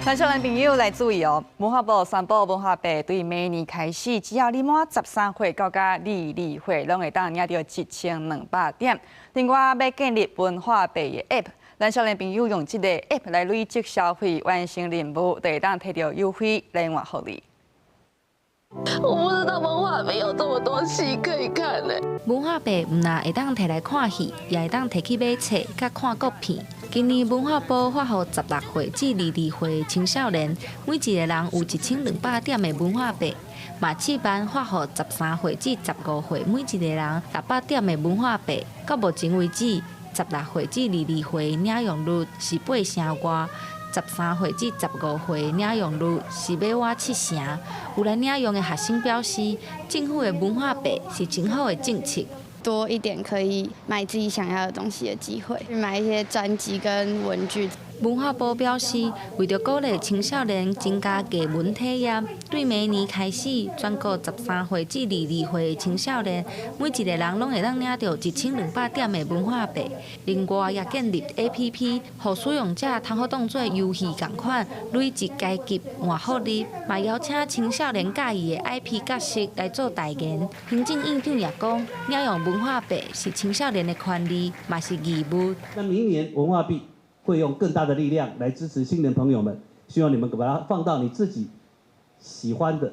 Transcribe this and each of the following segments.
咱少年朋友來注意哦，文化部宣布文化幣對明年開始，只要你滿13歲到22歲，攏會當領著1200點。另外，欲建立文化幣的 App，咱少年朋友用這个 App 來累積消費，完成任務，就會當提著優惠來換福利。我不知道文化幣有這麼多戲可以看呢。文化幣毋但會當提來看戲，也會當提去買冊、佮看國片。今年文化部發予16歲至22歲青少年，每一個人有1200點的文化幣。嘛試辦發予13歲至15歲每一個人600點的文化幣。到目前為止，16歲至22歲領用率是八成外，13歲至15歲領用率是欲倚七成。有來領用的學生表示，政府的文化幣是真好的政策。多一點可以買自己想要的東西的機會，去買一些專輯跟文具。文化部表示，為著鼓勵青少年增加藝文體驗，對明年開始，全國13歲至22歲的青少年，每一個人攏會當領著1200點的文化幣。另外，也建立 APP，予使用者通好當做遊戲仝款，累積階級換福利。嘛邀請青少年佮意的 IP 角色來做代言。行政院長也講，領用文化幣是青少年的權利，嘛是義務。那明年文化幣會用更大的力量來支持青年朋友們，希望你們把它放到你自己喜歡的、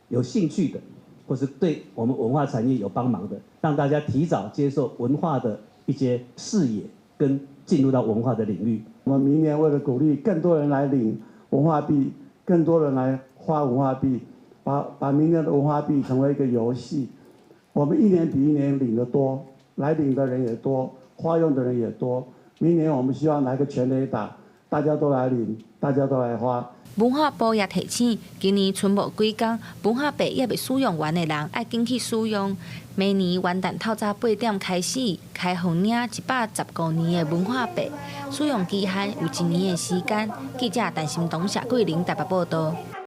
有興趣的，或是對我們文化產業有幫忙的，讓大家提早接受文化的一些視野，跟進入到文化的領域。我們明年為了鼓勵更多人來領文化幣，更多人來花文化幣，把明年的文化幣成為一個遊戲。我們一年比一年領得多，來領的人也多，花用的人也多。明年我們希望來個全壘打，大家都來領，大家都來花。文化部也提醒，今年賰無幾工，文化幣猶未使用完的人，愛緊去使用。明年元旦透早8點開始開放領115年的文化幣，使用期限有一年的時間。記者陳心彤、謝桂玲台北報導。